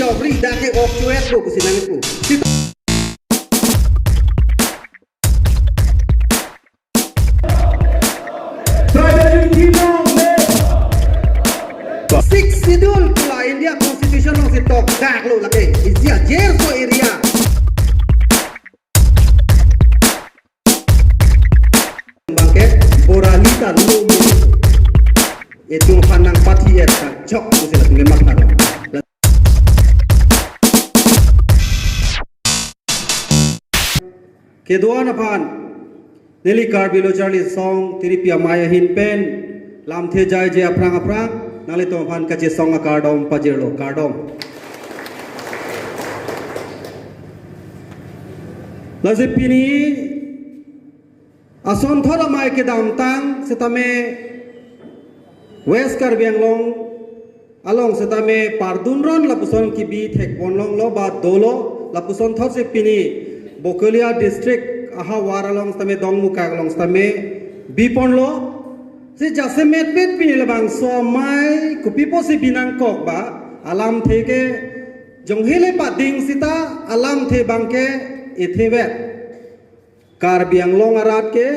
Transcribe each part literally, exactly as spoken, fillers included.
Ri dak ke ok chuet do pusi nangpu. Tribal unity movement. Sixth Schedule pu la India Constitution alongsi tokdaklo lake. Isi ajerso area. Abangke Borali ta lo me. Itum aphan nangpathi-et ta chok pusi latum ke matha lo. Kedo-an aphan neli Karbi Lo Charli Asong Tiripi Amei ahin pen lamthe jaije aphrang aphrang nanglitum aphan kachesong akardom pajirlo, kardom. Lasi pini asonthot amei kedamtang setame West Karbi Anglong along setame pardunron lapuson kebi thekponlonglo ba dolo, lapuson thotsi pini Bokolia district ahavar along setame Dongmukak along setame biponlo. Si jasemet pet pini labangso amei kopi pusi binangkok ba alamthe ke jonghele pading sita alamthe abangke ithevet. Karbi Anglong arat ke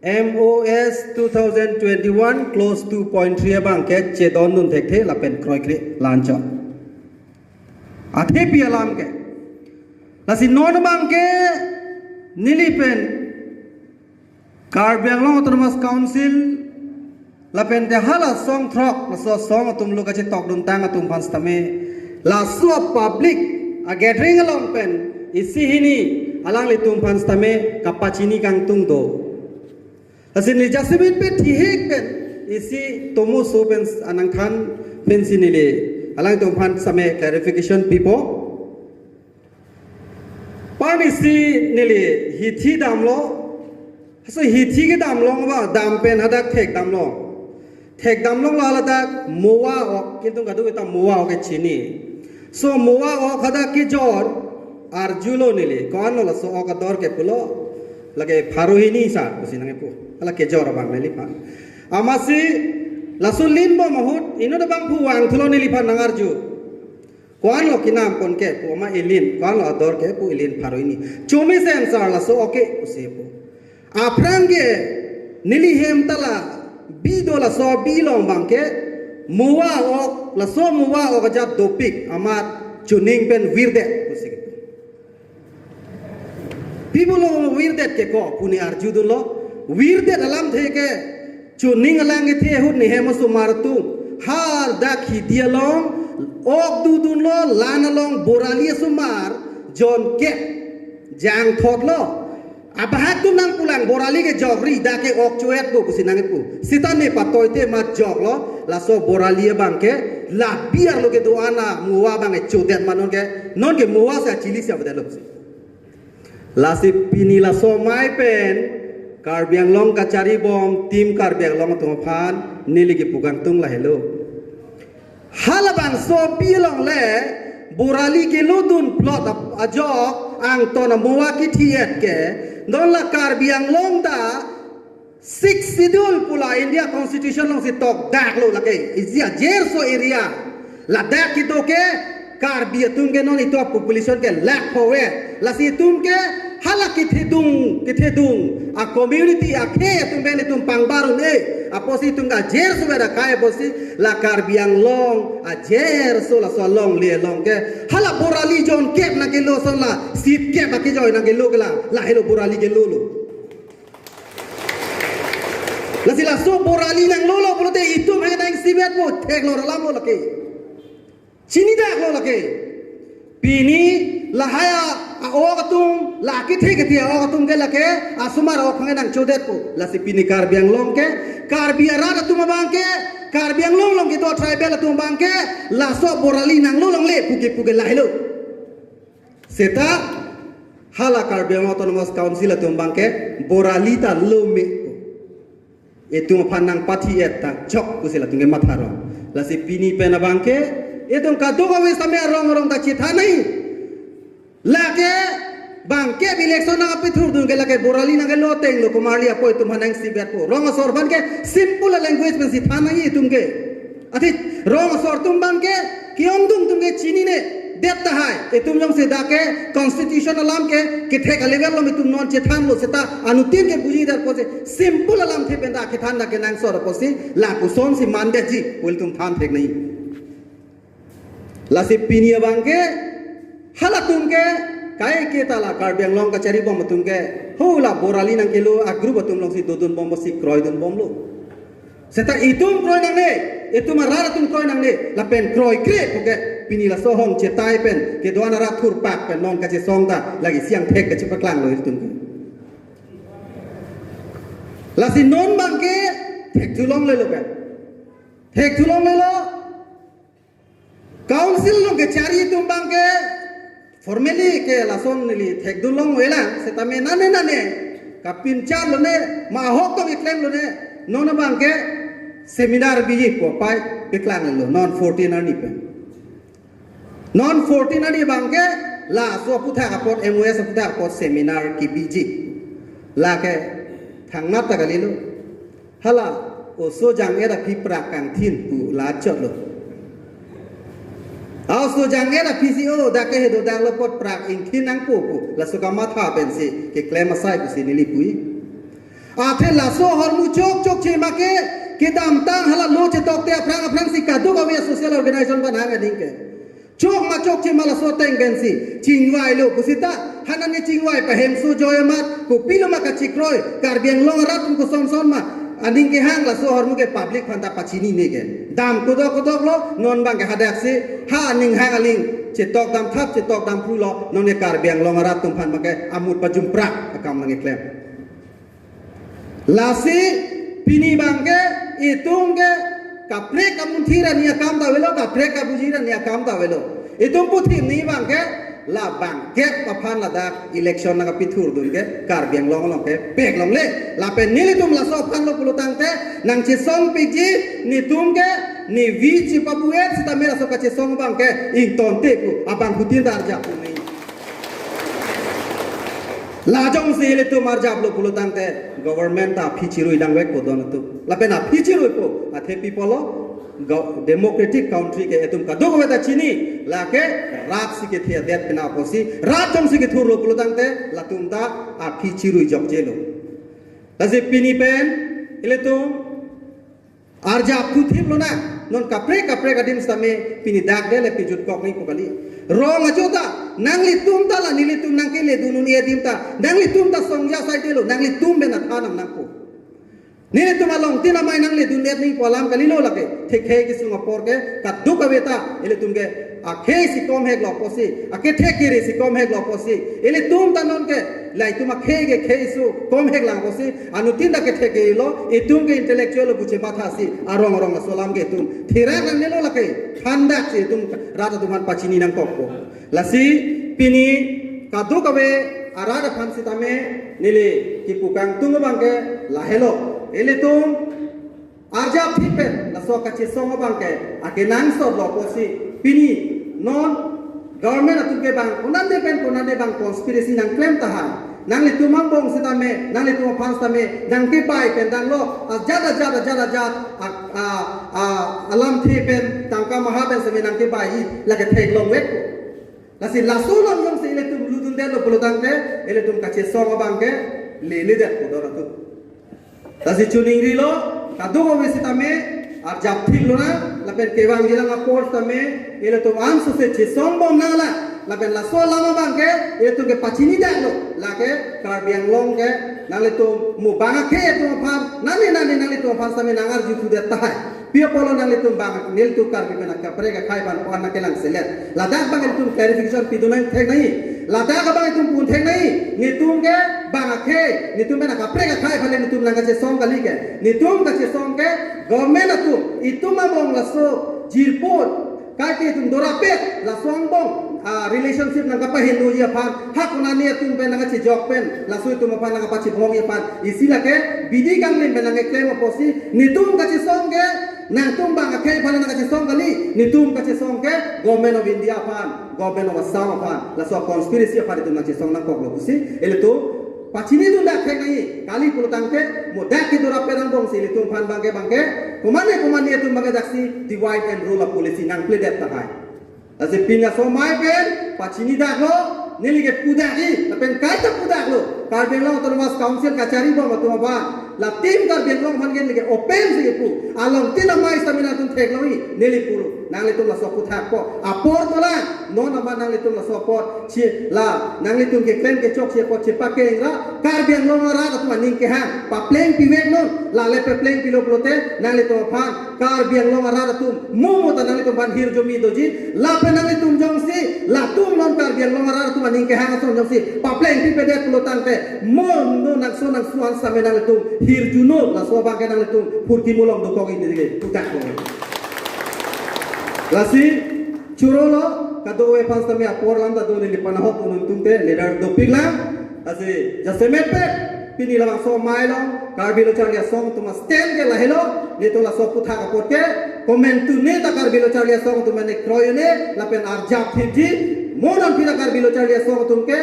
M O S two thousand twenty-one clause two point three abangke chedondun thekthe lapen kroikre lanchot. Athepi alam ke. Lasi non abangke neli pen Karbi Anglong Autonomous Council lapen te hala song throk, laso song atum lo kachetokdun tang atum aphan setame, laso public a gathering along pen isi hini alanglitum aphan setame kapachini kangtung do. Lasi neli jasemet pet thihek pen isi tomo so pen anangthan pensi neli alangtum aphan setame clarification pipo. Pini isi neli hithi damlo. So hithi kedamlong ba dam pen hadak thekdamlong. Thekdamlong la ladak mowa ok, kintu kadokave ta mowa ok ke chini. So mowa ok hadak kejor arjulo neli. Ko-anlo laso ok ador ke pulo. Lake pharo hini sa pusi nangpu. Hala kejor abang neliphan. Amatsi laso lin bom ahut inut abang pu vangthulo neliphan nangarju. Ko-anlo kinam pon ke pu ama ilin, ko-anlo ador ke pu ilin pharo hini. Chomisen sar laso ok ke pusi pu. Aphrang ke neli hem ta la bi do, laso bi along abangke mowa ok, laso mowa ok ajat dopik amat chuning pen virdet pusi ke. Pi pulo virdet ke ko pu ne arjudunlo. Virdet alamthe ke chuning alang kethe ahut ne hem osomar atum hadak hidi along ok dudunlo, lan along borali asomar jon kep jangthotlo. Abahak atum nangpulang borali ke jokri dak ke ok chuet do pusi nangpu. Sita ne patoite mat joklo, laso borali abangke la biar lo kedo-an amowa abang e chudet ma non ke, non ke mowa sa chili sa bedalo pusi. Lasi pini laso amei pen Karbi Anglong kachari bom Team Karbi Anglong atum aphan neli kepu kangtung lahelo. Halabangso bi along le borali kelodun plot ap-, ajok angton amowa kethe-et ke, non la Karbi Anglong ta Sixth Schedule pu la India Constitution alongsi tokdaklo lake. Isi ajerso area. Ladak kedo ke Karbi atum ke non itum population ke lakh pho-et. Lasi itum ke hala kethedung, kethedung a community akhei atum pen itum pangbar un-e. Apotsi itum ke ajerso beda kai apotsi la Karbi Anglong ajerso laso longle along ke hala borali jon kep nangkelo ason la sip kep akejoi nangkelo ke la, lahelo borali kelolo. Lasi laso borali nanglolo pulote itum hai nang sibet mo theklor alamlo lake. Chinidaklo lake. Pini lahai a, a-ok atum, la kethe kethe a-ok atum ke lake asomar ok hai nangchodetpo. Lasi pini Karbi Anglong ke, Karbi arat atum abangke, Karbi Anglong along kedo tribal atum abangke laso borali nanglo longle puke puke lahelo. Seta hala Karbi Anglong Autonomous Council atum abangke borali ta lo me. Itum aphan nangpathi-et ta chok pusi latum ke matharo. Lasi pini pen abangke itum kadokave setame arong arong ta chethan nai. Lake bangke election nangpethurdun ke lake borali nangkelo ateng lo komarli apo itum aphan nang sibet po. Rong asor aphan ke simple language pensi than nai itum ke. Athe rong asor atum abangke ke-ongdung atum ke chinine det tahai. Itum jongsi dak ke constitution alam ke kethek a-level along itum non chethanlo seta anuttin ke buji det apotsi simple alamthe pen dak kethan dak kenangsot apotsi lapuson si mandetji pu ilitum than thek nangji. Lasi pini abang ke halatum ke kaike ta la Karbi Anglong kachari bom atum ke ho la Borali nangkelo a-group atum alongsi dodun bomlo si kroidun bomlo. Seta itum kroi nangne, itum arat atum kroi nangne, lapen kroikre puke pini laso hong chetai pen kedo-an arat thurpak pen non kachesong ta lake siang thek kachepaklanglo itum ke. Lasi non abang ke thekthu longlelo ke. Thekthu longlelo. Council along kechari atum abang ke formally ke lason neli thekdun longlelang setame nane nane kapinchar lone ma ahok tong iklemlone non abang ke seminar biji pu pai paklanglelo non fourteen arni pen. Non fourteen arni abang ke laso aphuthak apot M O S aphuthak apot seminar kebiji. Lake thangmat ta kalilo. Hala oso jang-et aphi prak kangthin pu la chotlo. A oso jang-et aphi si o dak ke hedo daklo apot prak ingthin nangpo pu laso kamatha pensi keklem asai pusi neli pu-i. Athe laso ahormu chokchok chema ke kedamtang hala lo chetokte aphrang aphrangsi kadokave social organization aphan hang aning ke chok ma chokche ma laso ateng pensi chingvailo pusita, hanane chingvai pahemso joi amat kopilo ma kachikroi, Karbi Anglong arat atum kosonson ma aning kehang, laso ahormu ke public aphanta pachinine ke. Dam kodok kodoklo, non abang ke hadaksi ha aning hang aling chetok damthap chetok damphrulo, non ke Karbi Anglong arat atum aphan abang ke amut pajumprak akam nangkeklem. Lasi pini abang ke itum ke kaprek kamunthir arni akam ta avelo, kaprek kabujir arni akam ta avelo. Itum puthot ni abang ke la bangkep aphan ladak election nangkapithurdun ke Karbi Anglong along ke pek longle. Lapen nelitum laso aphan lo pulotangte nangchesongpikji, netum ke nevi chepabu-et setame laso kachesong abang ke ingtonte pu abangphutin ta arjap pu ni. La jongsi ilitum arjaplo pulotangte government ta aphi chirui dangvekpo don atum. Lapen aphi chiruipo athe pi apotlo, go-, democratic country ke itum kadokave ta chini, lake rat si kethe adet pina apotsi, rat jongsi kethurlo pulotangte latum ta aphi chirui jokjelo. Lasi pini pen ilitum arjap thuthip lonang, non kaprek kaprek adim setame pini dak dele pijutkok nangji pu kali. Rong ajo ta, nanglitum ta la nelitum nangkeledun un-e adim ta, nanglitum ta songja saidelo, nanglitum pen athan nangpo. Nelitum alongtin amei nangledun-et nangji pu alam kalilo lake, thekthe kesung apor ke, kadokave ta, ilitum ke akhei si komheklo apotsi, akethe kere si komheklo apotsi, ilitum ta non ke, la itum akhei ke khei su komheklang apotsi, anuttin ta kethe kelo, itum ke intellectual lo pu chemathasi, arong arong aso alam ke itum therak nangnelo lake, thandaksi itum rat atum aphan pachini nangkokpo. Lasi pini kadokave arat aphan setame neli kipu kangtung abang ke lahelo. Ilitum arjap thip pen laso kachesong abang ke akenangsotlo apotsi pini non government atum ke bang konatne pen konatne bang conspiracy nangklem tahai. Nanglitum angbong setame, nanglitum aphan setame nangkebai pen danglo, ajat ajat ajat ajat a, a, a, alamthe pen tangka maha pen setame nangkebai-i, lake theklongvekpo. Lasi laso alam jongsi ilitum ludundetlo pulotangte ilitum kachesong abang ke leledet pu don atum. Lasi chuningrilo, kadokave setame arjap thip lonang, lapen kevangjilang apor setame ilitum ansose chesong bom nanglang, lapen laso alam abang ke ilitum ke pachinidaklo, lake Karbi Anglong ke nanglitum mo bang akhei atum aphan, nane nane nanglitum aphan setame nangarjuthudet tahai. Pi apotlo nanglitum bang, nelitum Karbi pen akaprek akhei aphan ko-an nangkelangselet. Ladak abang ilitum clarification pidun nangthek nangji. Ladak abang itum pun thek nangji. Netum ke bang akhei, netum pen akaprek akhei aphan le netum nangkachesong kali ke. Netum kachesong ke government atum, itum angbong laso jirpo kaike itum dorapet, laso angbong, ah, relationship nangkapahenoji aphan, ha konane atum pen nangkachejok pen, laso itum aphan nangkapachibongji aphan, isi lake bidi kanglim pen nangkeklem apotsi, netum kachesong ke, nangtum bang akhei aphan nangkachesong kali, netum kachesong ke Government of India aphan, Government of Assam aphan, laso conspiracy aphan itum nangchesong nangkoklo pusi, ilitum pachinidun dak thek nangji, kali pulotangte, mo dak kedorapet angbongsi ilitum aphan abang ke abang ke, komatne komatne atum abang ke daksi divide and rule a policy nangpledet tahai. Lasi pini aso amei pen pachini daklo, neli ke pu dakji, lapen kaita pu daklo. Karbi Anglong Autonomous Council kachari bom atum aphan, la Team Karbi Anglong aphan ke neli ke open si kepu. Along tin amei stamina atum theklongji, neli pulo. Nanglitum laso aphuthak apot apor tolang, non amat nanglitum laso apot chi la, nanglitum keklem kechok si apot chepakeng ra, Karbi Anglong arat atum aning kehang papleng pivek non, la le papleng pilo pulote nanglitum aphan Karbi Anglong arat atum mo mo ta nanglitum aphan hirjume doji, lapen nanglitum jongsi latum non Karbi Anglong arat atum aning kehang ason jongsi papleng pipedet pulo tangte, mo no nangso nangso an same nanglitum hirjunon, laso abang ke nanglitum phurkimo along dokok ini dege, puthak lo. Lasi chorolo, kadokave aphan sitame apor alam ta do, neli panahok unun tungte leader dopik lang. Lasi jasemet pet pini labangso amei along Karbi Lo Charli Asong atum a-stand ke lahelo, nelitum laso aphuthak apot ke komantu ne ta Karbi Lo Charli Asong atum ne kroi ne lapen arjap thipji, mo non pini Karbi Lo Charli Asong atum ke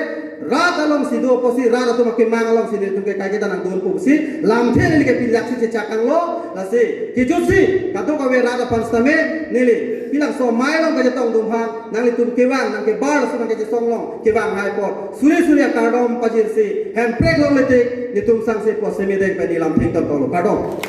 rat alongsi do apotsi, rat atum akemang alongsi nelitum ke kaiketa nangdunpo pusi lamthe neli ke pini laksi chechak tanglo. Lasi kejutsi kadokave rat aphan sitame neli pini labangso amei along kachetong atum aphan nanglitum kevang nangkebar laso nangkachesong along kevang hai apot suri suri akardom pajirsi Hemprek longle tik netum sangse pusi mesen pen neli lam thengton tolo, kardom.